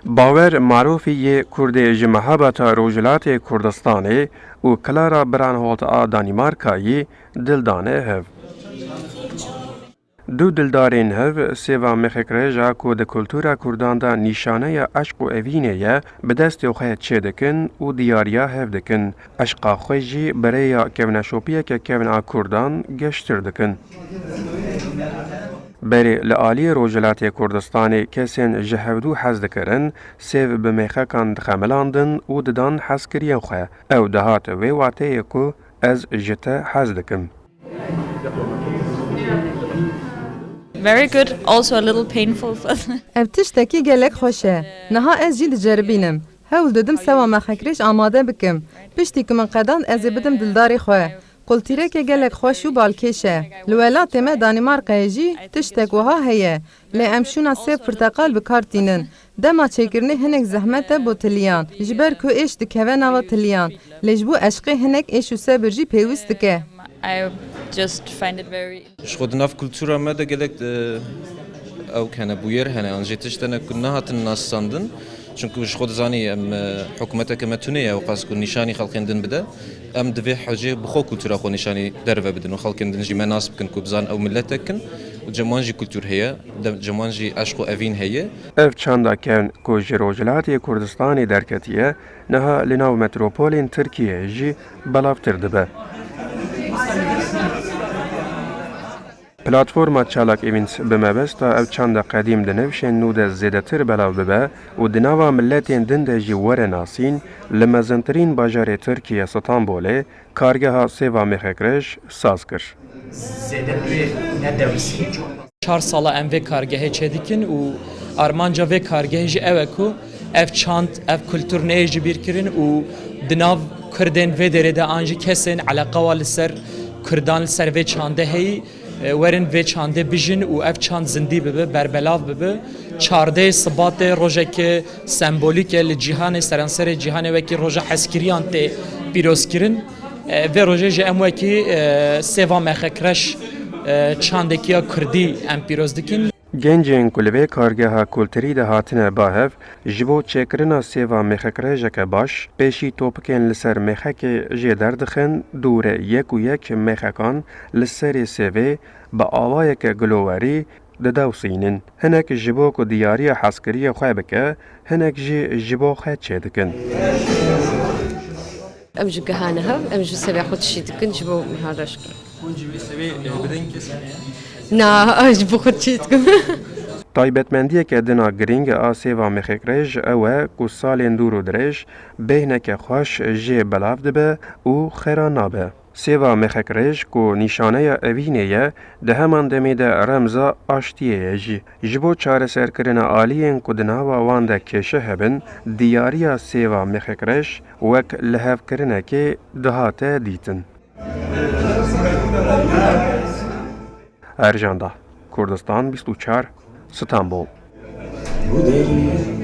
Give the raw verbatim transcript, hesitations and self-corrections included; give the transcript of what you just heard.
Bawer Marofî yê Kurdê ji Mehabata Rojhilatê Kurdistanê û Clara Brandholt a Danîmarkayî dil dane hev. Du dildarên hev sêva mexekrêj a ku di kultura kurdan de nîşaneya eşq û evînê ye, bi destê xwe çêdikin û diyariya hev dikin. Eşqa xwe jî bi rêya kevneşopiyeke kevn a kurdan geştir dikin. Berê li aliyê Rojhilatê Kurdistanê kesên ji hevdû hez dikirin, sêv bi mêxekan dixemilandin û didan hezkiriyên xwe. Ew dihat wê wateyê ku ez ji te hez dikim. Very good, also a little painful for Ev tiştekî gelek xweş e. Niha ez jî diceribînim. Hewl didim sewa mexekrêj amade bikim. Piştî ku min qedand ez ê bidim dildarê xwe. Kultîreke gelek xweş û balkêş e. Li welatê me Danîmarkayê jî tiştek wiha heye. Lê em şûna sêv pirteqal bi kar tînin. Dema çêkirinê hinek zehmet e bo tiliyan. Ji ber ku êş dikeve nava tiliyan. Lê ji bo eşqê hinek êş û sebir jî pêwîst dike. I just find it very Ji xwe di nav kultura me de gelek, e, ewk hene, bûyer hene, an jî tişt hene ku nehatin nasandin. Çunku ji xwe dizanî em, e, hikûmeteke me tune ye, ewqas ku nîşanî xelkên din bide. Em divê hewcê bi xwe kultura xwe nîşanî derve bidin û xelkên din jî me nas bikin ku bizan ew miletek in û cem wan jî kultur heye, de-, cem wan jî eşq û evîn heye. Ev çanda kevn ku ji Rojhilatê Kurdistanê derketiye, niha li nav metropolên Tirkiyeyê jî belavtir dibe. Platforma Çalak Events bi mebesta ev çanda qedîm di newşên nû de zêdetir belav bibe û di nava miletên din de jî were nasîn, li mezintirîn bajarê Tirkiye Stenbolê kargeha sêva mêxekrêj saz kir. Zêde pê ne dewis e. Çar sala em vê kargehê çêdikin û armanca vê kargehê jî ew e ku ev çand, ev kultur neyê ji bîr kirin û di nav Kurdên vê derê de an jî kesên eleqewa li ser Kurdan li ser vê çandê heyî, e, werin vê çandê bijin û ev çand zindî bibe, berbelav bibe. Çardeh Sibatê rojeke sembolîk e li cîhanê, seranserê cîhanê wekî roja hezkiriyan tê pîrozkirin. E, vê rojê jî em wekî, e, sêva mexekreş, e, çandekî ya kurdî em pîroz dikin. Gencên ku li vê kargeha kulturî de hatine ba hev, ji bo çêkirina sêva mêxekrêjeke baş, pêşî topikên li ser mêxekê jê derdixin, dûre yek û yek mêxekan li serê sêvê bi awayeke gilowerî didewsînin. Hinek ji bo ku diyariya hezkiriyê xwe bike, hinek jî ji bo xwe çêdikin. Em ji gihane hev, em ji sevê xwe tişî dikin, ji bo meha reş kirin. Hûn ji vê sevê, e, bi deng kesî heye? Na, ez ji bo xwe tişî dikim. Taybetmendiyeke din a girîng a sêva mêxekrêj ew e ku salên dûr û dirêj bêhneke xweş jê belav dibe û xêra nabe. Sêva mêxekrêj ku nîşaneya evînê ye, di heman demê de remza aştiyê ye jî. Ji bo çareserkirina aliyên ku di nava wan de kêşe hebin, diyariya sêva mêxekrêj wek lihevkirinekê dihate dîtin. Ercan Dağ, Kurdistan bîst û çar, Stenbol. Bu derya